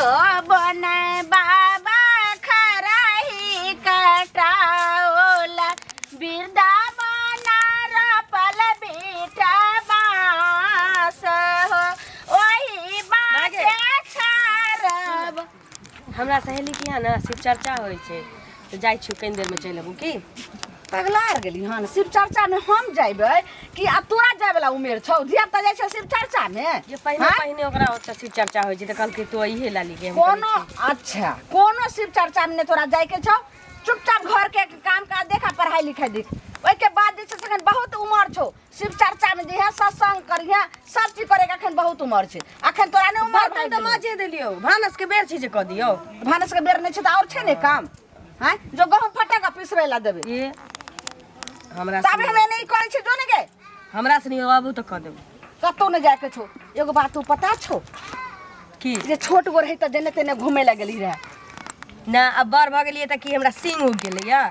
जो बन बाबा खराही कटाओला वृंदावन रोपल बीटा बाँस हो ओही बाटे छारब। हमरा सहेली के यहाँ ने शिव चर्चा होइ छै तऽ जाइ छी कनि देरमे चलि अबू की। पगला आर गेली हन? शिव चर्चा में हम जइबै कि आब तोरा जाय वाला उमेर छौ? धिया पुता जाइ छै शिव चर्चा में। जे पहिने हाँ? पहिने ओकरा ओतऽ शिव चर्चा होइ छै तऽ कहलकै तो इहे लाली के हम कोनो करै छी। अच्छा, कोनो शिव चर्चा में नहि तोरा जाय के छौ। चुपचाप घर के काम काज देख आ पढ़ाई लिखाई देख। ओहिके बाद जे छै से एखन बहुत उमर छौ, शिव चर्चा में जइहे, सत्संग करिहे, सब चीज करे के अखन बहुत उमर छै। अखन तोरा नहि उमर बर्तन तऽ माजे देलियौ, भानस के बेर छै जे कऽ दियौ। भानस के बेर नहि छै तऽ आओर छै ने काम? हैं, जो गहूम फटक आ पिसबै ला देबै। ए हमरा तबे हम एने करै छी, जो ने गे। हमरा से नहीं आबू तऽ कऽ देबौ। कतौ नहि जायके छौ। एगो बात तू पता छौ की? जे छोट गो रही तऽ जेने तेने घूमे लए गेली रहे। ना अब बड़ भऽ गेलियै तऽ की हमरा सिंग उगि गेलैया?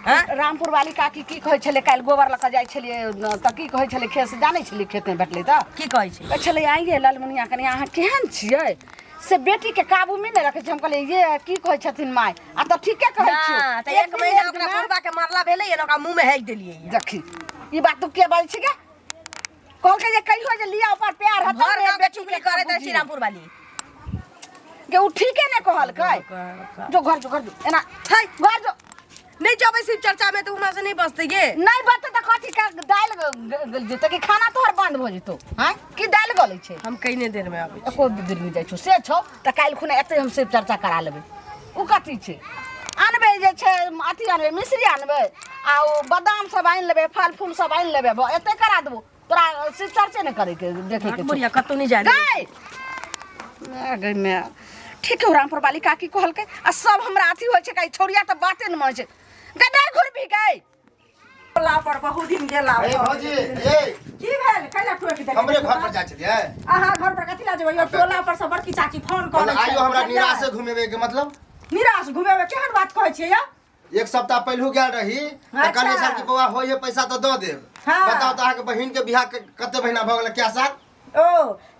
हँ? रामपुर वाली काकी की कहै छलै, काल्हि गोबर लऽ कऽ जाइ छलियै तऽ की कहै छलै, खेत से जानै छलियै खेतमे भेटलै तऽ की कहै छै? कहै छलै, आइये ललमुनिया कनिया, अहाँ केहन छियै से बेटीके काबूमे नहि रखै छै। हम कहलियै, ये की कहै छथिन माय, आ तऽ ठीके कहै ना छियौ। तऽ एक दिन महीना एक ओकरा दिना बुढ़बा के मारला भेलैया ने, ओकरा मुँहमे हेक देलियै। देखी, ई बात तू के बाजै छी गे? कहलकै जे कहियो जे लिया ऊपर प्यार हतौ भर ने गाँव के बेटी चुगली के करैत रहै बुझी। श्रीरामपुर वाली के उ ठीके ने कहलकै। जो घर जो, घर जो, एना है घर जो। नहीं जबै शिव चर्चा में तऽ हमरा से नहीं बचतै गे। नहीं बचतै तऽ कथी के दालि गलि जेतै कि खाना तोहर बंद भऽ जेतौ? आँय, की दालि गलै छै? हम कइने देर में आबै छी। एको देर में जाइ छौ से छौ तऽ काल्हि खुना एतै हम शिव चर्चा करा लेबै। उ कथी छै? आनबै जे छै अथी आनबै, मिश्री आनबै आ ओ बादाम सब आनि लेबै, फल फूल सब आनि लेबै, एतै करा देबो। तोरा शिव चर्चे नहि करैके देखैके छौ। बुढ़िया कतौ नहि जाय। गै गै माय, ठीक है रामपुर वाली काकी कहलकै आ सब हमरा अथी होइ छै, काहे छौड़िया तऽ बाते नहि मानै छै। गै नहि घुरबी गै। टोला पर बहुत दिन गेला। ए भौजी, ए। की भेल? कैला टोकि देलियै? हमरे घर पर जाइ छलियै। अहाँ घर पर कथी ला जेबै? यौ टोला पर से बड़की चाची फोन करै छै। आइयो हमरा निराशे घुमेबै के मतलब? निराश घुमेबै केहन बात कहै छियै यौ? एक सप्ताह पहिलू गेल रही तऽ अच्छा। कहलियै सर कि बौआ होइए पैसा तऽ दऽ देब। हाँ। बताउ तऽ अहाँके बहिन के बियाह के कते महीना भऽ गेलै, क्या साल? ओ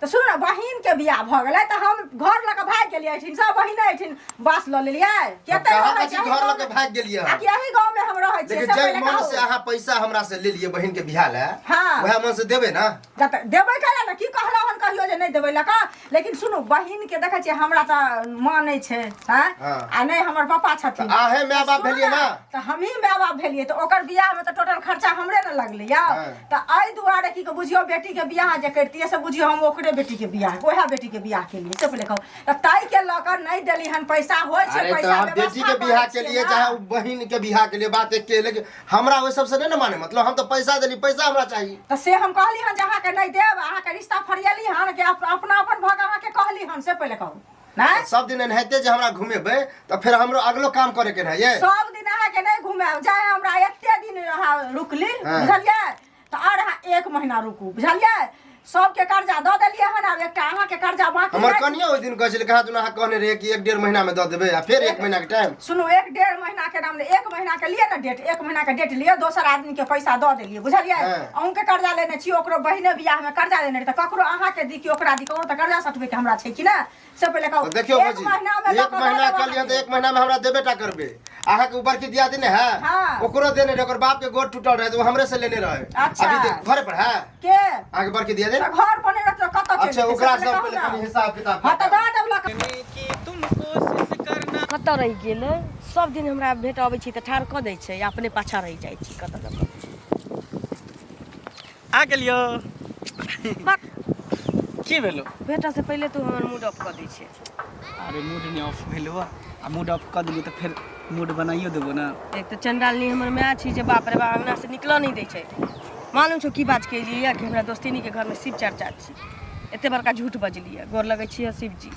तऽ सुनू ने, बहिन के बियाह भऽ गेलै तऽ हम घर लऽ कऽ भागि गेलियै एहिठिन, सब बहिने एहिठिन बास लऽ लेलियै। कते कहाँ रहै छी छै घर लऽ कऽ भागि गेलियै? आ कि एही गाँव में हम रहै छियै। लेकिन से जाहि पहिले मन कहू। से अहाँ पैसा हमरा से लेलियै बहिन के बियाह लए, हाँ। वएह मन से देबै ने? जते देबै कैला ने, की कहलहुँ हन कहियो जे नहि देबै लऽ कऽ? लेकिन सुनू, बहिन के देखै छियै हमरा तऽ माँ नहि छै, हँ? हाँ। आ नहि हमर पापा छथिन। तऽ अहें माय बाप सुनू भेलियै ने? तऽ हमही माय बाप भेलियै तऽ ओकर बियाह में तऽ टोटल खर्चा हमरे ने लगलै यौ। हाँ। तऽ एहि दुआरे की बुझियौ, बेटी के बियाह जे करितियै से बुझियौ हम ओकरे बेटी के बियाह, ओएह बेटी के बियाह केलियै से पहिले कहू। तऽ ताहि के लऽ कऽ नहि देली हन पैसा। होइ छै अरे तऽ पैसा अहाँ बेटी व्यवस्था के बियाह करै के छियै लिए ने। चाहे उ बहिन के बियाह के लिए बात एके, लेकिन हमरा ओहि सबसे नहि ने माने मतलब, हम तऽ पैसा देली, पैसा हमरा चाही। तऽ से हम कहली हन जे अहाँके नहि देब, अहाँके रिश्ता फरियली हन कि अपना अपन भऽ कऽ अहाँके कहली हन से पहिले कहू। नहि सब दिन एनाहिते जे हमरा घुमेबै तऽ फेर हमरो अगलो काम करे के ने ये। सब दिन अहाँके नहि घुमायब, जाय हमरा एते दिन अहाँ रुकली। हाँ। बुझलियै? तऽ आर अहाँ एक महीना रुकू, बुझलियै? सबके कर्जा दऽ देलियै हन, आब एकटा अहाँके कर्जा बाकी हमर अछि। कनिया ओहि दिन कहै छलै, कहाँ दुना अहाँ कहने रहियै कि एक डेढ़ महीना में दऽ देबै, आ फेर एक महीना के टाइम। सुनू, एक डेढ़ महीना के नाम नहि, एक महीना के लिए ने डेट, एक महीना के डेट लिए दोसर आदमी के पैसा दऽ देलियै, बुझलियै? हाँ। अहूँके कर्जा लेने छी, ओकरो बहिने बियाह में कर्जा लेने रहै, तऽ ककरो अहाँके दी कि ओकरा दी, ककरो तऽ कर्जा सटबै के हमरा छै कि ने, से पहिले कहू। तऽ देखियौ एक भौजी, महीना में लऽ एक कऽ दऽ महीना देब कहलियै तऽ अहाँके। एक महीना में हमरा देबे टा करबै। अहाँके ऊपर की दिया देने है? हाँ। ओकरो देने रहे, ओकर बाप के गोड़ टूटल रहे तऽ ओ हमरे से लेने रहे। अच्छा। अभी देख, घरे पर है के अहाँके बड़की दिया दे? तऽ घर पर नहि रहतै तऽ कतऽ चलि अच्छा, जेतै? से ओकरा पहिले सब कहू पहिले ने। कनि हिसाब किताब। हाँ तऽ दऽ देब लऽ कऽ। कतऽ रहि गेलै? सब दिन हमरा भेट अबै छी तऽ ठाढ़ कऽ दै छै, अपने पाछाँ रहि जाइ छी कतऽ दऽ कऽ। आ गेलियो। बक। की भेलो? भेटऽ से पहिले तू हमर मूड ऑफ कऽ दै छै। अरे मूड नहि ऑफ भेलो, आ मूड ऑफ कऽ देलियै तऽ फेर मूड बनाइयो देबो ने। एक तऽ चंडालनी हमर माय छी जे बाप रे बाप अंगना से निकलऽ नहि दै छै। मालूम छौ की बात केलियै? कि हमरा दोस्तिनी के घरमे शिव चर्चा छी। एते बड़का झूठ बजलियै। गोर लगै छियै शिव जी।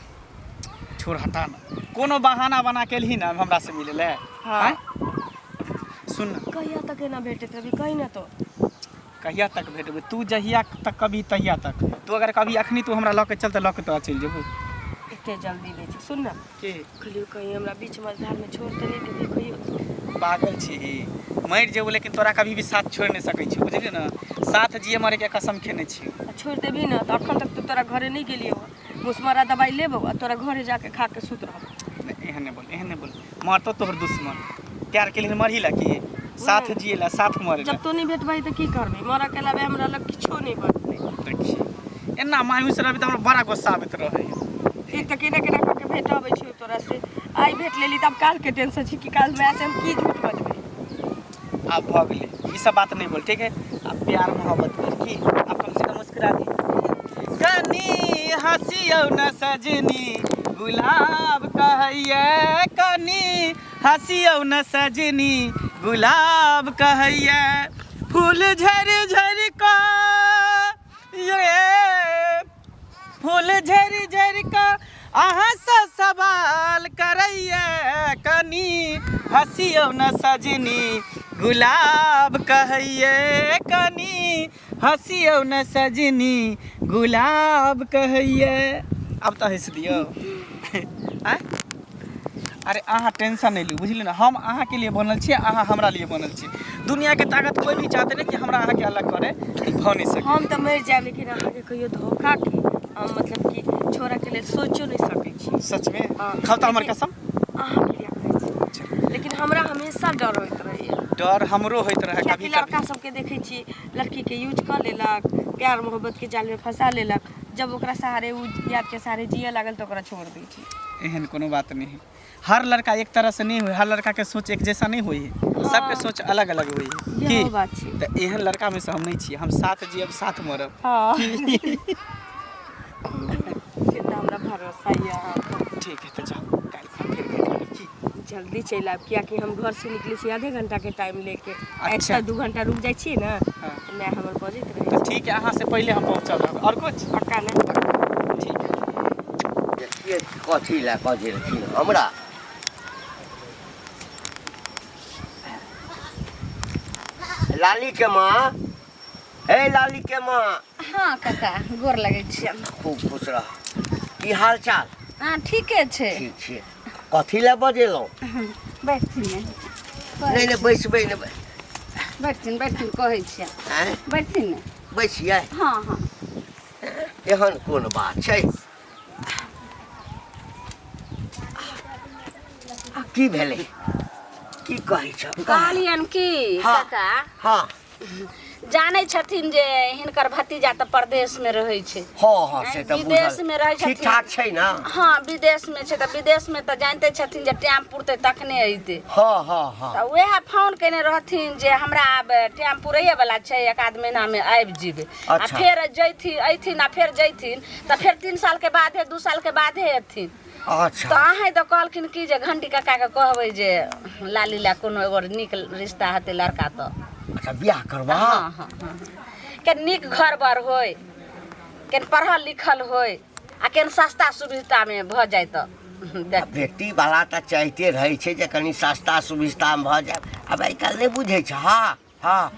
छोड़, हटा ना, कोनो बहाना बना के एलही ना हमरा से मिले ले। हाँ। आँय? सुन ना। कहिया तक एना भेटैत रहबी, कही ना तो। कहिया तक भेटबै? तू जहिया तक कभी तहिया तक। तू अगर कभी अखनी तू हमरा लऽ के चल तऽ लऽ के तोरा चलि जेबौ। एते जल्दी दै छै? सुन ना। की? कहलियौ कहीं हमरा बीच मझधार में छोड़ तऽ नहि देबही कहियो? पागल छी, मरि जेबो लेकिन तोरा कभी भी साथ छोड़ि नहि सकै छी, बुझलिही ने? साथ जिए मरे के कसम खेने छी। आ छोड़ि देबही ने तऽ अखन तक तऽ तोरा घरे नहि गेलियौ। मुसमरा दवाई लेबो आ तोरा घरे जाके खा के सुत रहबो। नहि, एहन नहि बोल, एहन नहि बोल, मरतो तोहर दुश्मन। प्यार के लिए मरही ला की साथ जिए ला, साथ मरे ला? जब तो नहीं भेटबही तऽ की करबै? मरऽ के अलावे हमरा लग किछो नहि बचतै। देखी, एना मायूस रहबी तऽ हमरा बड़ा गुस्सा आबैत रहै। एक तऽ केना केना कऽ के भेट अबै छियौ तोरा से, आइ भेट लेली तऽ आब काल्हिके टेंशन छै कि काल्हि माय से हम की झूठ बजबै। आब भऽ गेलै, ई सब बात नहीं बोल, ठीक है? अब प्यार मोहब्बत कर की, अब कम से कम मुस्कुरा दी। कनी हंसियौ न सजनी गुलाब कहैया, कनी हंसियौ न सजनी गुलाब कहैया, फूल झरि झरि कऽ ये, फूल झरि झरि कऽ अहाँसँ सवाल करैया, कनी हँसियौ न सजनी गुलाब कहैये, कनी हँसियौ न सजनी गुलाब कहैये। आब तऽ हँसि दियौ। आँय, अरे अहाँ टेंशन नहि लिउ, बुझलियै ने? हम अहाँके लिए बनल छी, अहाँ हमरा लिए बनल छी। दुनियाके ताकत कोइ भी चाहते नहि कि हमरा अहाँके अलग करे, भऽ नहि सकै। हम तऽ मरि जायब, लेकिन अहाँके कहियो धोखा के हम मतलब कि छोड़ऽके लेल सोचियो नहि सकै छी। सचमे? हाँ। खाउ तऽ हमर लेकिन- कसम। अहाँके लिए कहै छी, लेकिन हमरा हमेशा डर होइत रहैए। डर हमरो होइत रहै। कियाकि कभी लड़का कभी सबके देखै छी, लड़कीके यूज कऽ लेलक, प्यार मोहब्बतके जालमे फंसा लेलक, जब ओकरा सहारे उ यादके सहारे जिए लागल तऽ ओकरा छोड़ दै छै। एहन कोनो बात नहीं है। हर लड़का एक तरह से नहीं हुई, हर लड़का के सोच एक जैसा नहीं हुई है, सबके सोच अलग अलग हुई है। इहो की बात छै। तऽ एहन लड़का में से हम नहीं छियै, हम साथ जियब साथ मरब। हँ, से तऽ हमरा भरोसा यऽ अहाँपर। ठीक है, तऽ जाउ, काल्हि खन फेर भेट करब की? जल्दी चलि आयब, कियाकि हम घरसँ निकलै छी आधे घंटाके टाइम लेके। अच्छा। एतऽ 2 घंटा रुकि जाइ छियै ने, तऽ माय हमर बजैत रहै तऽ छै। ठीक है, अहाँ से पहिले हम पहुँचल रहब। आओर कुछ? पक्का ने? ठीक है। देखिए, कथी लए बजेलखिन हमरा? लाली के माँ, हे लाली के माँ। हँ काका, गोर लगै छियनि। खूब खुश रह। की हाल चाल? हँ, ठीके छै। ठीक छै। कथी लए बजेलहुँ? बैठथिन ने। नहि नहि, बैसबै नहि। बैठथिन, बैठथिन, कहै छियनि। आँय? बैठथिन ने। बैसियै? हँ हँ। एहन कोन बात छै? आ की भेलै? की कहै छ? कहलियनि की काका, जानै छथिन जे हिनकर भतीजा तऽ परदेशमे रहै छै। हँ हँ, से तऽ विदेश बुझल। मे रहै ठीक छथिन। ठाक छै ने? हँ, विदेशमे छै, तऽ विदेशमे तऽ जानिते छथिन जे टाइम पुरतै तखने अयतै। हँ हँ हँ। तऽ उएह फोन केने रहथिन जे हमरा आब टाइम पुरैए वाला छै, एक आध महीनामे आबि जेबै। आ फेर जैथिन, अयथिन आ फेर जैथिन तऽ फेर 3 सालके बादे, 2 सालके बादे अयथिन। तऽ अहेँ तऽ कहलखिन कि जे घंटी काकाके कहबै जे लाली लए कोनो एगो नीक रिश्ता हेतै लड़का तऽ। अच्छा, बियाह करबा? हँ, के नीक घर बर होय, केन पढ़ल लिखल होय आ केन सस्ता सुविधामे भऽ जाय तऽ देख। बेटी वाला तऽ चाहिते रहै छै जे कनि सस्ता सुविस्तामे भऽ जाय। आब आइ काल्हि नहि बुझै छ? हँ हँ,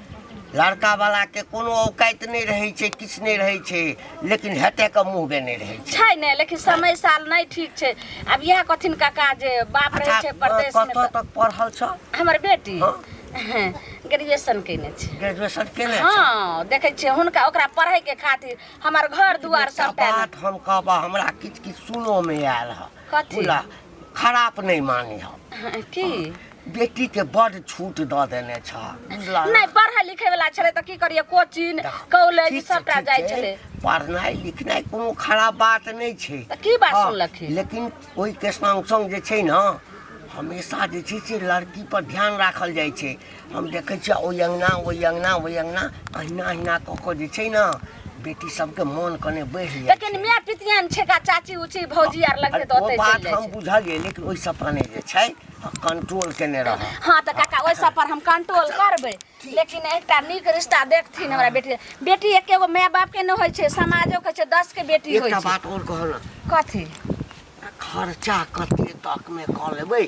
लड़का वाला के कोनो औकात नहि रहै छै, किछु नहि रहै छै, लेकिन हेतै के मुँह बेने रहै छै। छै ने, लेकिन समय साल नहि ठीक छै। आब इएह कथिन काका जे बाप रहै छै परदेशमे। कतऽ तक पढ़ल छ? हमर बेटी ग्रेजुएशन केने छै। ग्रेजुएशन केने छै? हँ, देखै छियै हुनका, ओकरा पढ़ैके खातिर हमर घर दुआर एकटा सबटा। बात हम कहबा, हमरा किछु किछु सुनोमे आयल हँ। कथी? बुझला, खराप नहि मानी हम। की? बेटीके बड्ड छूट दऽ देने छ, बुझला? नहि, पढ़ै लिखै वाला छलै तऽ की करियै, कोचिंग कॉलेज ठीक छै, सबटा ठीक जाइ छै। छलै। पढ़नाइ लिखनाइ कोनो खराब बात नहि छै। तऽ की बात सुनलखिन? लेकिन ओहिके सङ्ग सङ्ग जे छै ने, हमेशा जे छै से लड़की पर ध्यान राखल जाइ छै। हम देखै छियै, ओहि अङ्गना, ओहि अङ्गना, ओहि अङ्गना, अहिना अहिना कऽ कऽ जे छै ने, बेटी सबके मोन कने बढ़ि जाइ लेकिन छै। माय पितियान छेका, चाची उची, भौजी आर लगतै अरे तऽ ओ ओतै बात चलि जाइ हम छै। बुझलियै, लेकिन ओहि सब पर नहि जे छै कंट्रोल केने रह। हँ, तऽ काका, ओहि सब पर हम कंट्रोल करबै, लेकिन एकटा नीक रिश्ता देखथिन हमरा बेटी। बेटी एके गो माय बाप के नहि होइ छै, समाजो के छै, 10 के बेटी होइ एकटा छै। बात और कहल ने। कथी? खर्चा कते तक मे कऽ लेबै?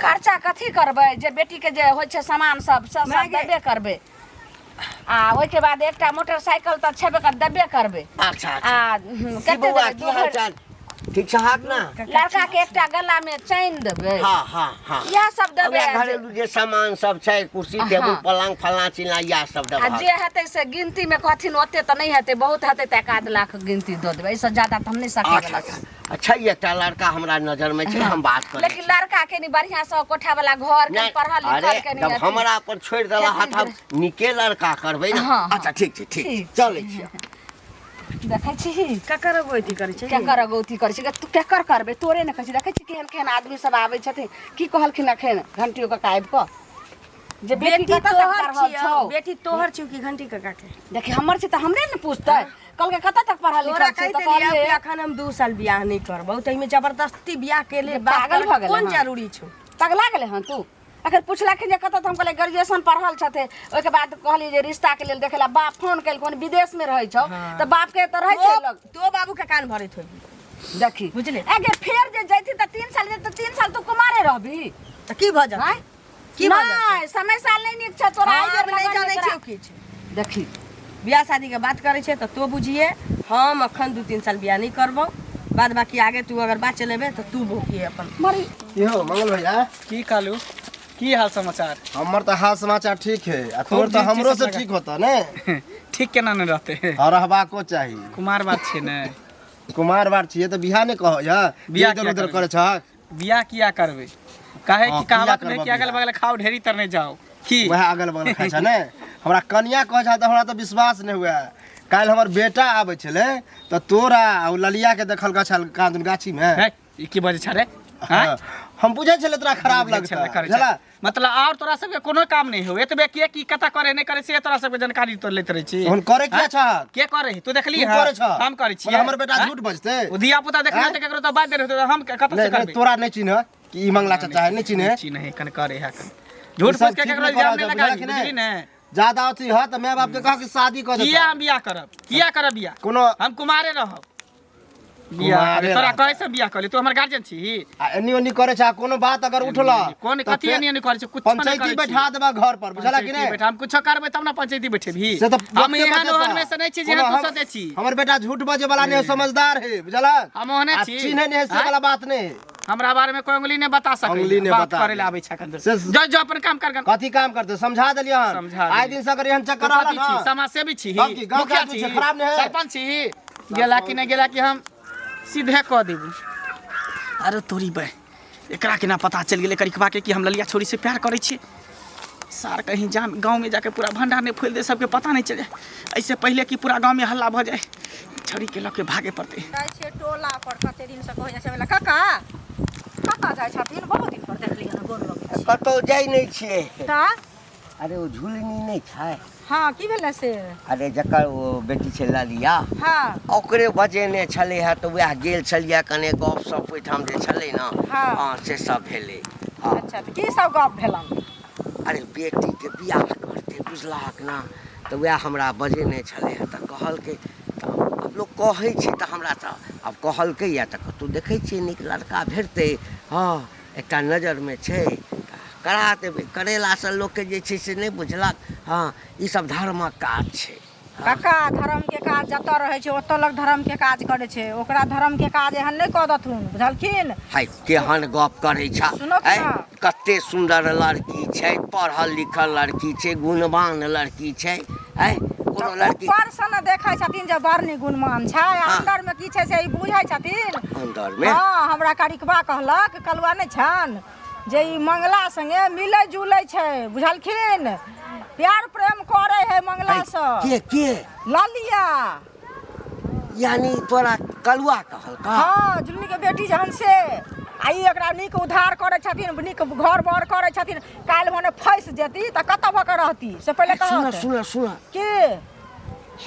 खर्चा कथी करबै? जे बेटीके जे होइ छै सामान सब, से सब माय गे। देबे करबै आ ओहिके बाद एकटा मोटरसाइकिल तऽ छेबे कर, देबे करबै। अच्छा अच्छा। आ की कते बौआ, देबै? की हाल चाल? ठीक छै हाथ ना लड़का के एकटा गला में चैन देबै हाँ हाँ हाँ इएह सब देबै वएह घरेलू जे सामान सब छै कुर्सी टेबुल हाँ। पलंग फलां चिल्लां इएह सब आ देबहक जे हेतै से गिनती में कहथिन ओते तऽ नहि हेतै बहुत हेतै तऽ एक आध लाख गिनती दऽ देबै एहिसँ ज्यादा तऽ हम नहि सकै अच्छा वला अच्छा छी अच्छा एकटा लड़का हमरा नजर में छै हम बात करै लेकिन लड़का के नि बढ़िया से कोठा वाला घर के नहि, पढ़ल अरे लिखल के जब नि हमरा पर छोड़ि देला खेती हाथ हम नीके लड़का करबै ने हाँ, हाँ। अच्छा ठीक छै ठीक ठीक छै चलै छियै देखै छी ककर अगुवैती करै छै केकर अगौती करै छै तू केकर करबै तोरे ने कहै छी देखै छी केहन केहन आदमी सब आबै छथिन की कहलखिन अखन घंटियो कका आबि कऽ जे बेटी बेटी कतऽ तक तोहर पढ़ल छियौ छौ बेटी तोहर छियौ कि घंटी काका के देखी हमर छै तऽ हमरे ने पूछतै कहलकै कतऽ तक पढ़ल तोरा लिखल छै कहि तऽ देलियै कहलियै कि अखन हम 2 साल बियाह नहि करबौ ताहिमे जबरदस्ती बियाह के ले बात पागल भऽ गेलै कोन हँ। जरूरी छौ पगला गेलै हँ तू अखन पुछलखिन जे कतऽ तऽ हम कहलियै ग्रेजुएशन पढ़ल छथिन ओहिके बाद कहलियै जे रिश्ताके लेल देखै लए बाप फोन केलकै विदेशमे रहै छौ तऽ बापके तऽ रहै छै लग तो बाबू के कान भरैत होबी देखी बुझली? आगे फेर जे जैती तऽ 3 साल जेतै 3 साल तू कुमारे रहबी तऽ की भऽ जेतै आँय? की भऽ जेतै? नहि समय साल नहि नीक छै तोरा एहि हम बेर नहि लगन जानै नहि छियौ तोरा। किछु देखी बियाह शादी के बात करै छै तऽ तो बुझिए हम अखन 2-3 साल बियाह नहि करबौ बाद बाकी आगे तू अगर बात चलेबे तऽ तू भोगिए अपन मरी की हो मंगल भैया की कालू की हाल समाचार हमर तऽ हाल समाचार ठीक है आ तोर खूब तऽ नीक हमरो छै से सब ठीक होता ने ठीक केना नहि रहते और रहबाको चाही कुमार बात छै ने कुमार बार छियै तऽ बियाह नहि कहऽ या बियाह इधर किया उधर करबै? करै छहक बियाह किया करबै काहे हाँ, कि कहावत किया में करबऽ कि अगल बियाह? बगल खाओ ढेरी तर नहीं जाओ की वएह अगल बगल खाइ छै ने हमरा कनिया कहै छै तऽ हमरा तऽ विश्वास नहि हुए काल्हि हमर बेटा आबै छलै तऽ तोरा आ ओ ललिया के देखलका छल कादुन गाछीमे है, ई की बजै छ रे हाँ? हम बुझै छलै तोरा खराब बुझै लगतै छलै, करै छै। बुझला मतलब और तोरा सबके कोनो काम नहीं हो एतबे के की कता करे नहीं करे से तोरा सबके जानकारी तो लेत रहे छी तहन करे किया हाँ? छहक के करे तू देखली तू करे छह हम करे छी मतलब हमर बेटा झूठ बजतै ओ धिया पुता देखना आँय? तऽ केकरो तऽ बात देने होतै हम कतऽ से नहीं नहीं करबै तोरा नहीं चिन्ह कि ई मंगला चाचा है नहीं चिन्हे चिन्ह कन करे है कन झूठ ई सब फूस के ठीक केकरो नहि इल्जाम करऽ नहीं बुझलक लगाबी कि नहि? बुझली ने ज्यादा अथी है तऽ माय बाप के कह कि शादी कऽ किया देता हम बियाह करब किया करब बियाह कोनो हम कुमारे रहब बियाह कुमारे करब। तोरा रहब। कहै से बियाह कर तू हमर गार्जियन छी आ एन्नी ओन्नी करे छै आ कोनो बात अगर उठला कोन तऽ कथी फेर एन्नी ओन्नी करै छै कुछो नहि पंचायती करै छी। बैठा देबा घर पर बुझला कि पंचायती नहि बैठा हम कुछो करबै तब ने पंचायती बैठेबही से तऽ हम वक्ते एहन बतेता। ओहन में से नहि छी जेहन कोनो तू सोचै छी हमर बेटा झूठ बजे वाला नहीं है, समझदार है बुझला हम ओहने आ छी। चिन्है नहीं है से आँय? वाला बात नहीं है। हमरा बारे में कोई उंगली नहीं बता सकै उंगली नहि बात बता करे ला आबै छै अखन से- जो जो अपन काम कर कथी काम करते समझा देलियै हन समझा आइ देलियै। दिन से अगर एहन चक्कर रहल कथी छी ना समाज सेवी छी तब की, गाँव के मुखिया आदमी छी छै, खराब नहि है। सरपंच छी गेला कि नहि गेला कि हम सीधे कऽ देबू अरे तोरी बे एकरा केना पता चलि गेलै करिकबा के कि हम ललिया छोरी से प्यार करै छी सार कहीं जाम गाँव में जाके पूरा भंडार नहीं फैल दे सबके पता नहीं चले ऐसे पहले कि पूरा गाँव में हल्ला भऽ जाए छड़ी के लऽ के भागे पड़तै जाइ छियै टोला पर कते दिन से कहै जाइ छै बोले, काका कतऽ जाइ छथिन बहुत दिन पर देखलियै हन गोर लगै छी कतहु जाइ नहि छियै तऽ अरे ओ झुलनी नहि छै हँ की भेलै से अरे जकर ओ बेटी छै ललिया हँ ओकरे बजेने छलै हे तऽ वएह गेल छलियै कने गप सप ओहिठाम जे छलै ने हँ। हँ से सब भेलै हँ अच्छा तऽ की सब गप भेलनि अरे बेटीके बियाह करतै बुझलहक ने तऽ वएह हमरा बजेने छलै हे तऽ कहलकै तऽ आब लोक कहै छै तऽ हमरा तऽ आब कहलकैए तऽ कतहु देखै छियै नीक लड़का भेटतै हँ एकटा नजरमे छै तऽ करा देबै करेलासँ लोकके जे छै से नहि बुझलक हँ ई सब धर्मक काज छै काका धर्मके काज जतऽ रहै छै ओतऽ लोक धर्मके काज करै छै ओकरा धर्मके काज एहन नहि कऽ देथुन बुझलखिन हाय केहन गप करै छ सुनत आँय, ना। कते सुन्दर लड़की छै पढ़ल लिखल लड़की छै गुणवान लड़की छै आँय कोनो लड़की ऊपर से ने देखै छथिन जे बड़ नीक गुणमान छै आ हाँ। अंदर मे की छै से ई बुझै छथिन अंदर मे हँ हमरा करिकबा कहलक कलुआ नहि छनि जे ई मंगला संगे मिलै जुलै छै बुझलखिन प्यार प्रेम करे है मंगला से के के ललिया यानी तोरा कलुआ कहलका हँ जुलनी के बेटी जहन से आ ई एकरा नीक उद्धार करै छथिन नीक घर बर करै छथिन काल्हि भने फँसि जेती तऽ कतऽ भऽ कऽ रहती से पहिले सुन कहत सुन सुन के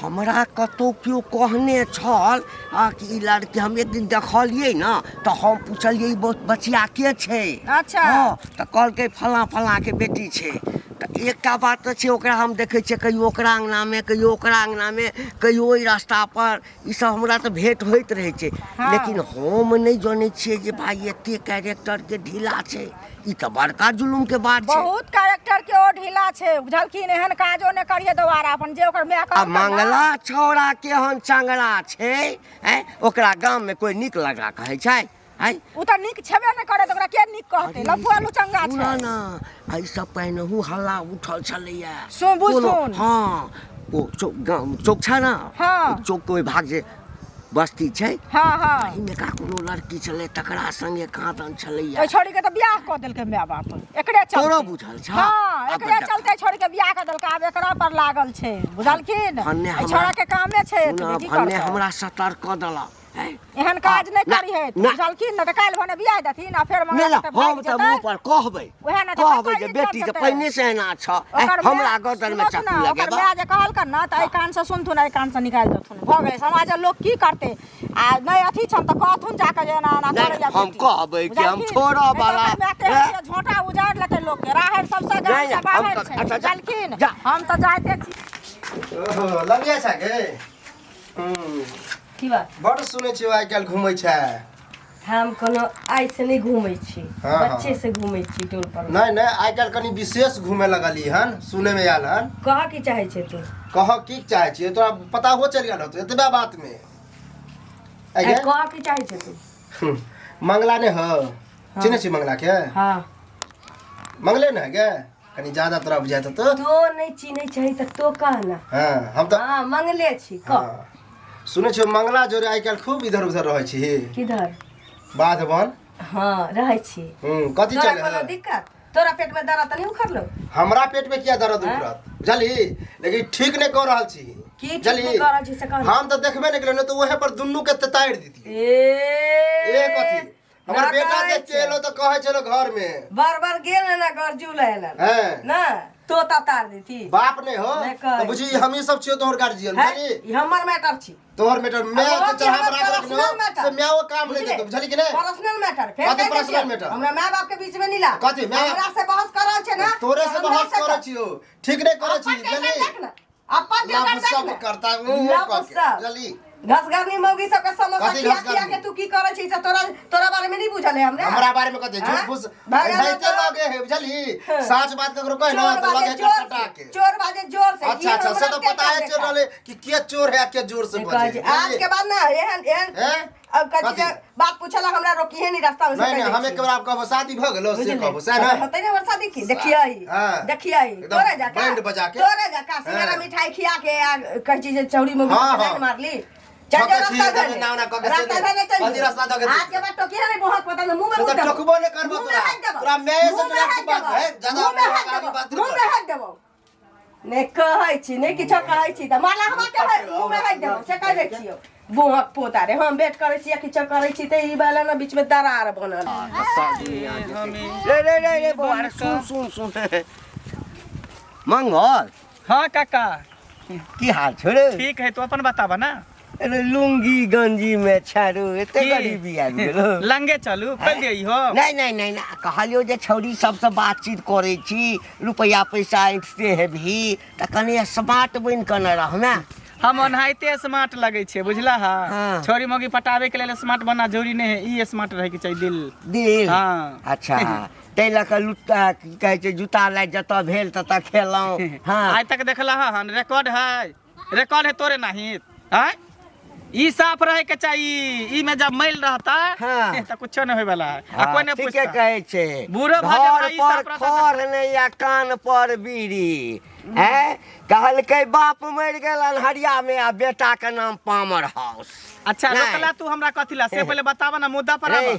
हमरा कतहु केओ कहने छल आ कि ई लड़की हम एक दिन देखलियै ने तऽ हम पुछलियै ई बचिया के छै अच्छा। हँ तऽ कहलकै फलाँ फलाँके बेटी छै तऽ एकटा बात तऽ छै ओकरा हम देखै छियै कहियो ओकरा अङ्गनामे कहियो ओकरा अङ्गनामे कहियो ओहि रास्तापर ई सब हमरा तऽ भेंट होइत रहै छै हँ। लेकिन हम नहि जनै छियै जे भाय एते कैरेक्टरके ढीला छै ई तऽ बड़का जुलुमके बात छै बहुत कैरेक्टर के ओ ढीला छै बुझलखिन एहन काजो नहि करिए दोबारा अपन जे ओकर माय आ कहलकै ना, मंगला छौड़ा केहन चंगड़ा छै आँय ओकरा गाममे कोइ नीक लगा कहै छै आँय ओ तऽ नीक छेबे नहि करे तऽ ओकरा के नीक कहतै लफुआ लुचंगा सुनऽ छै ने एहिसँ पहिनहु हल्ला उठल छलैया सुन, बुझथुन। हँ ओ चौक गाम चौक छै ने हँ। ओहि चौक के ओहि भाग जे बस्ती छै हँ हँ एहिमे का कोनो लड़की छलै तकरा संगे काँदन छलैया ओहि छोड़ी के तऽ बियाह कऽ देलकै माय बाप एकरे चलते तोरो बुझल छौ? हँ आब एकरे देख। चलते छोड़ी के बियाह कऽ देलकै आब एकरा पर लागल छै बुझलखिन भन्ने एहि हमरा- छोड़ा के कामे छै सुनऽ, एतबे, की भन्ने करतै? हमरा सतर्क कऽ देलक हैं? एहन काज नहि ना, करी है ना। बुझलखिन ने तऽ काल्हि भने बियाह देथिन आ फेर नहि मंगला नहि तऽ भागि हम तऽ मुँह जेतै पर कहबै उएह ने तऽ कहबै कतऽ जे इज्जत बेटी के जेतै? पहिने से एना छ ऐ, ओकर हमरा माय- गर्दन में सुनथुन चक्कू ने, ओकर लगेबा माय जे कहलकन ने तऽ एहि कानसँ सुनथुन एहि कानसँ निकालि देथुन भऽ गेलै समाजक लोक की करतै आ नहि अथी छन तऽ कहथुन जाकऽ जे एना एना नहि, करैया हम बेटी। कहबै कि हम बुझलखिन? छोड़ऽ नहि तऽ वाला, ओकर माय तेहन हैं? छै, झोंटा उजाड़ि लेतै लोकके राहरि सबसँ नहि, गाम नहि, से हम बाहर कह- छै अच्छा, जा, बुझलखिन जा। हम तऽ जाइते छी ओहो, लगिया छै गे हम्म, की बात बड़ सुनै छियौ आइ काल्हि घूमै छै हम कोनो आइ से नहि घूमै छी हाँ, हाँ। बच्चे से घूमै छी टोल पर नहि नहि आइ काल्हि कनि विशेष घूमे लगली हन सुनै मे आयल हन कह की चाहै छै तू कह की चाहै छियै तोरा पता हो चलि गेल होतौ एतबे बात मे आइ गे? कह की चाहै छै तू मंगला नहि हो चिन्है छी मंगला के हाँ मंगले ने गे कनि ज्यादा तोरा बुझाइत हेतौ तो नहि चिन्है छही तऽ तो कह ना हाँ हम तऽ हाँ मंगले छी कह हाँ। सुनै छियौ मंगला जोरे आइ काल्हि खूब इधर उधर रहै छी किधर बाध वन हाँ रहै छी हूँ कथी तोरा चले कोनो है दिक्कत तोरा पेट में दर्द तऽ नहि उखड़लो हमरा पेट में किया दर्द उखड़त बुझली लेकिन ठीक नहि कऽ रहल छी की ठीक बुझली? नहि कऽ रहल छी से कह ने। हम तऽ देखबे नहि केलियै नहि तऽ उहे पर दुनू के ततारि दितियै ए ए कथी हमर ना बेटा कहै देख के छै। एलो तऽ कहै छलो घर में बार बार गेल ना गरजू एलन हैं ना तोता तार देती बाप नहीं हो नहि कहै तऽ बुझी हमही सब छियो तोहर गार्जियन है बुझली ई हमर मैटर छी तोहर मैटर मैं अब के चढ़ा हमर बराबर रखने हो personal matter। से मैं वो काम नहीं देतो बुझली कि नहीं पर्सनल मैटर फेर कथी कहि दै personal छियै, matter? हमरा माय बाप के बीच में नहीं ला कथी, माय बाप? हमरा से बहस कर रहल छै ना तोरे से हमरा बहस से करै कर। छियो ठीक नहीं करै छी अपन टेंशन बुझली देख ना अपन टेंशन लव देख सब ना करता ऊ ऊ लव कऽ के सब। बुझली घसगरनी मौगी सबके समोसा कथी खिया खिया घसगरनी? के तू की करै छी से तोरा तोरा बारे में नहीं बुझल है हमरा हमरा बारे में कथी झूठ हाँ? फूस भगवान एनाहिते तो- लगे है बुझली साँच बात ककरो कहे ना चोर तो बाजे लगे जोर कटकटा से के चोर बाजे जोर से अच्छा ई अच्छा से हमरा तो के पता है क्या चल रहले कि के चोर है के जोर से देखा? बजे कहै छै, आज के बाद ना एहन एहन हैं? अब कहै छै कथी? जे बात पूछला हमरा रोकिहे नहीं रास्ता में से नहीं कहि नहीं दै हम छी। एक बार आप कहबो शादी भ गेलो से बुझलियै? कहबो सैह ना होतै ने हमर शादी की देखियै हाँ। देखियै एकदम तोरे जाका बैंड बजा के। तोरे जाका सिंगारा हाँ। मिठाई खिया के आ कहै छी जे चौरी में हाँ, हाँ। मारली चल ठकै जो छी, रास्ता एकदम धरे। नाव ना कऽ के रास्ता से धरे चल कथी जो। रास्ता धऽ के आज के बाद टोकिहे नहीं बहुत पता नहीं मुंह में से मुँह तऽ देबो। टोकबो नहि करबो मुँह में तोरा। हाथ देबो। तोरा माये से मुँह में डायरेक्ट हाथ बात देबो। है, ज्यादा मुँह में हाथ आगे देबो। बात नहि मुँह में कर। हाथ देबो। नहि कहै छी नहि किछो कहै छी तऽ माला हमरा के है मुँह में हाथ देबो से कहि दै छियौ बुहक पोता रे हम वेट करै छी या किछो करै छी तऽ ई वाला ने बीच में दरार बनल रे रे रे रे बौआ रे सुन सुन सुन मंगल हाँ काका की हाल छौ रे ठीक है तू अपन बताबा ना अरे लुंगी गंजी में छारू एते की? गरीबी आबि गेलो लंगे चलू खोल दियै हो नहीं नहीं नहीं नहीं कहलियो जे छौड़ी सबसँ बातचीत करै छी रुपैआ पैसा ऐंठते हेबही तऽ कनि स्मार्ट बनि कऽ ने रहमे हम ओनाहिते स्मार्ट लगै छियै बुझला हा हाँ। छोरी मौगी पटाबे के लेल स्मार्ट बनना जरूरी नहीं है ई स्मार्ट रहै के चाहिए दिल दिल हाँ। अच्छा ताहि लऽ कऽ लुत्ता की कहै छै जूता लाइ जतऽ भेल ततऽ खेलहुँ हँ आइ तक देखला हन रिकॉर्ड है रिकॉर्ड है तोरे नहीं आय ई साफ रहे के चाहिए ई में जब मैल रहता हाँ। तो कुछो नहीं होय वाला है आ कोई नहीं ठीके पूछता कहै छै बूढ़ो भऽ जाय घर ई पर साफ रहता खर नहि आ कान पर बीड़ी हैं कहलकै बाप मरि गेल अन्हरिया में आ बेटा के नाम पामर हाउस अच्छा नहीं। रोकला तू हमरा कथी ला से पहले बतावा ना मुद्दा पर रे आवा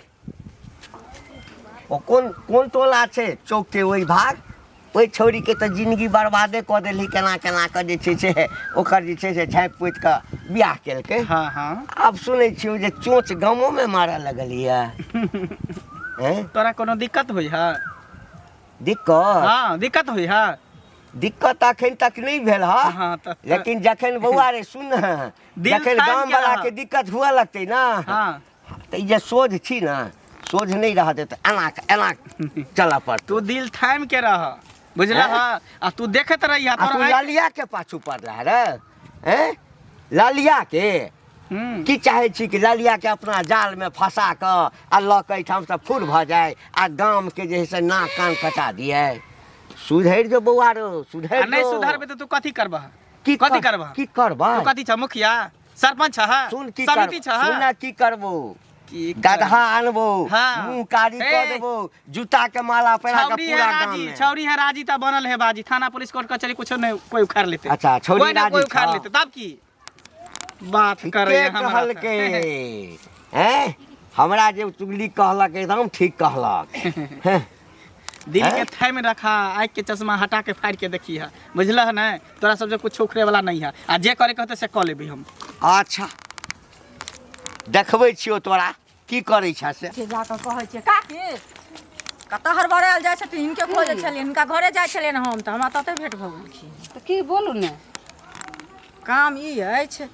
ओ कोन कोन टोला छै चौक के ओहि भाग ओहि छौड़ीके तऽ जिनगी बर्बादे कऽ देलही केना केना कऽ जे छै से ओकर जे छै से झाँपि पोति कऽ बियाह केलकै हाँ हाँ आब सुनै छियौ जे चोंच गामोमे मारऽ लगलियै हैं तोरा कोनो दिक्कत होई है दिक्कत हाँ दिक्कत होई है दिक्कत अखन तक नहि भेल हँ हाँ, तऽ- लेकिन जखन बौआ रे सुन दिल जखन थामि गाम के वाला रह। के दिक्कत हुअ लगतै ना हाँ तऽ ई जे सोझ छी ने सोझ नहि रहतै तऽ एना एना चलऽ पड़तै तू दिल थामि के रह बुझला हाँ आ तू देखैत रही आ तू ललिया के पाछू पड़ला रे हैं ललिया के की चाहै छी कि ललिया के अपना जाल में फंसा कऽ आ लऽ कऽ एहिठामसँ फुर भऽ जाय आ गामके जे है से नाक कान कटा दिए सुधरि जो बौआ रो सुधरि आ नहीं जो। सुधरबे तो तू कथी करबह की कथी कर- करबह की करबै तू कथी छ मुखिया सरपंच छ सुन की समिति कर छ सुन ना की करबो की गदहा आनबो हाँ। मुंह कारी कऽ ए। देबो जूता के माला पहिरा कऽ छौरी है पूरा गाम राजी में छौरी है राजी त बनल है बाजी थाना पुलिस कोर्ट कचहरी कुछो नहीं कोई उखाड़ लेते अच्छा, छौरी कोई ना राजी कोई उखाड़ छौ। लेते तब की बात करे के कहलकै हैं हमरा जे चुगली कहलक एकदम ठीक कहलक हैं? दिल के हैं? थाम रखा आँख के चश्मा हटा के फाड़ के देखी है बुझल है ना तोरा सब जे कुछ उखड़े वाला नहीं है आ जे करे कहते से कऽ लेबै हम अच्छा देखबै छियौ तोरा की करै छ से से जाकऽ कहै छियै काकी कतऽ हड़बड़ायल जाइ छथिन हिनके खोजै छलियै हिनका घरे जाइ छलियनि हम तऽ हमरा ततै भेट भऽ गेलखिन तऽ की बोलू ने काम ई अछि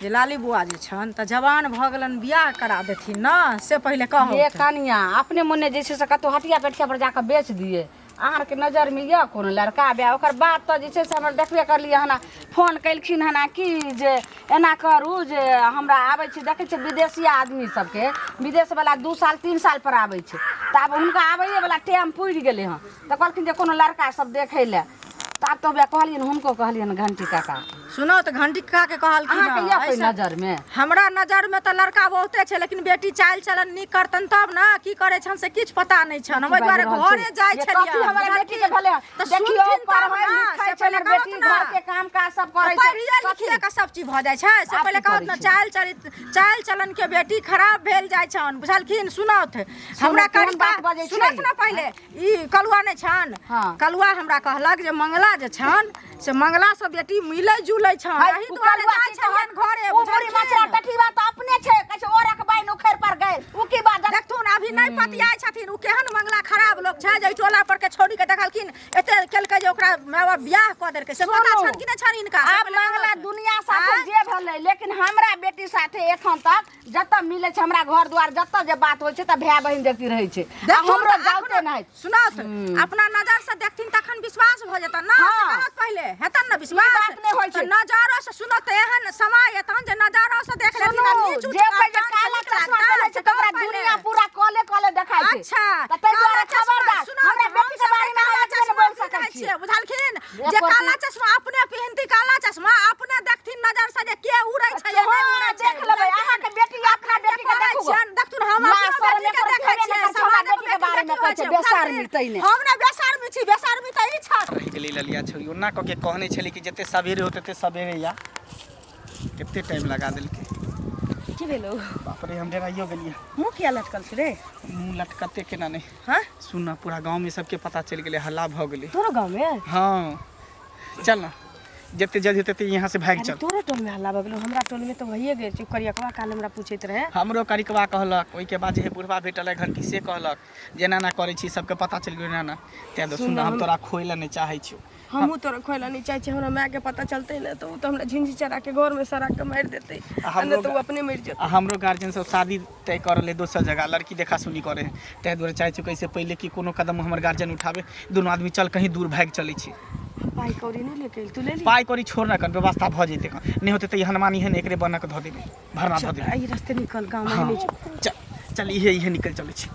जे लाली बुआ जे छनि तऽ जवान भऽ गेलनि बियाह करा देथिन ने से पहिले कहू ये कनिया अपने मोने जे छै से कतहु हटिया पेटिया पर जाकऽ बेच दिए अहाँके नजरमे यऽ कोनो लड़का बियाह ओकर बाद तऽ जे छै से हमर देखबे करलियै हन फोन केलखिन हन कि जे एना करू जे हमरा आबै छै देखै छियै विदेशिया आदमी सबके विदेशवला 2 साल 3 साल पर आबै छै तऽ आब हुनका आबैएवला टाइम पुरि गेलै हँ तऽ कहलखिन जे कोनो लड़का सब देखै लए तऽ आब तऽ वएह कहलियनि हुनको कहलियनि घंटी काका सुनो तऽ घंटी काका के कहलखिन अहाँके हँ, यऽ कोइ ऐसा- नजरमे हमरा नजरमे तऽ लड़का बहुते छै लेकिन बेटी चालि चलन नीक करतनि तब ने की करै छनि से किछु पता नहि छनि हम ओहि दुआरे घरे जाइ जे छलियै कथी हमर बेटी के भेलै तऽ देखियौ सुनथिन तब पढ़ै ने, लिखै से छै पहिले हमर बेटी कहत ने। घर के काम काज सब करै छै पढ़िए कथी? लिखिए के सब चीज भऽ जाइ छै से आब पहिले की कहत करै ने छै? चालि चरित चालि चलन के बेटी खराब भेल जाइ छनि बुझलखिन सुनौथ हमरा केहन कनिका बात बजै छियै? सुनौथ ने पहिले ई कलुआ नहि छनि हाँ। कलुआ हमरा कहलक जे मंगला जे छनि से मंगला से बेटी मिलै जुलै छनि है, एहि उ दुआरे कलुआ जाइ की छलियनि कहत? घरे उ बुढ़ी मछरा बुझलखिन टठीबा तऽ अपने छै कहै छै ओरक बाइन उखड़ि पर गेल उ की बात देखथुन अभी नहि पतियाइ छथिन उ केहन मंगला खराब लोक छै जे एहि टोला पर के छौड़ी के देखलखिन एते केलकै जे ओकरा माय बाप बियाह कऽ देलकै से पता सुनू। छनि कि नहि छनि हिनका से आब पहिले मंगला कहत। दुनिया साथे आँय? जे भेलै लेकिन हमरा बेटी साथे एखन तक जतऽ मिलै छै हमरा घर दुआर जतऽ जे बात होइ छै तऽ भाय बहिन जकी रहै छै आ देखथुन हमरो तऽ जाउते अपना- नहि सुनत अपना नजर से देखथिन तखन विश्वास भऽ जेतन ना से हाँ। कहत पहिले हेतन ना विश्वास बात नहि होइ छै। तऽ नजरो से सुनत तऽ एहन समय एतन जे नजरो से देख लेथिन आ सुनू नीच जे उच कहै जे करतन, काला से नीक चश्मा लागतन, पहिरै छै से तऽ ओकरा कहत पहिले। दुनिया पूरा कले कले देखाइ छै अच्छा तऽ ताहि दुआरे काला चश्मा खबरदार सुनत, हमरा हम बेटी के सब बारे मे काला अहाँ एतबे चश्मा ने बोल पहिरै सकै छियै छियै, बुझलखिन जे एको काला चश्मा अपने पहिनती काला चश्मा अपने देखथिन नजर से जे के उड़ै छै या नहि हाँ, उड़ै छै देख लेबै अहाँके बेटी अपना बेटी के कहै देखू छियनि, देखथुन हम ना, अपनो शरम बेटी के एकर देखै छेबे छियै, नहि करै छै, हमरा समाजक बेटी के बारे मे बेटी कहै छै, होइ छै, बेशर्मी तैने। हम ने बेशर्मी छी बेशर्मी तऽ ई छथि रहि गेलै ललिया छौरी ओना कऽ के कहने छलै कि जते सबेरे हो तते सबेरे या कते टाइम लगा देलकै की भेलौ बाप रे हम डराइयो गेलियै मुँह किया लटकल छै रे मुँह लटकते केना नहि हाँ सुन ना पूरा गाँवमे सबके पता चलि गेलै हल्ला भऽ गेलै तोरो गाँवमे हाँ चल ना जते जल्दी हेतै तते यहाँ से भागि अरे चल तोरो टोल में हल्ला भऽ गेलौ हमरा टोल में तऽ भइए गेल छै करियकवा काल हमरा पूछैत रहे हमरो करिकवा कहलक ओहिके बाद जे हे बुढ़वा भेटल है घंटी से कहलक जे एना एना करै छी सबके पता चलि गेल एना एना तेँ दुआरे सुन हम तोरा खोइ लए नहि चाहै छियौ हमहूँ तोरा खोए ला नहि चाहै छी हमरा मायके पता चलतै ने तऽ ओ तऽ हमरा झिझि चढ़ा के घरमे सड़ा के मारि देतै आ आ नहि हमरो तऽ ओ अपने मरि जेतै आ हमरो गार्जियन सब शादी तय कर रहलै दोसर जगह लड़की देखा सुनी करे है ताहि दुआरे चाहै छियौ कैसे पहिले कि कोनो कदम हमर गार्जियन उठाबे दुनू आदमी चल कहीं दूर भागि चलै छी पाइ कौड़ी नहि लेके एल तू ले ली पाइ कौड़ी छोड़ ना कर व्यवस्था भऽ जेतै कन नहि होतै तऽ ई हनुमान एहन एकरे बनक धऽ देबै भरना धऽ देबै एहि रास्ते निकल गाँव में हाँ नहि चल चल इहे इहे निकल चलै छी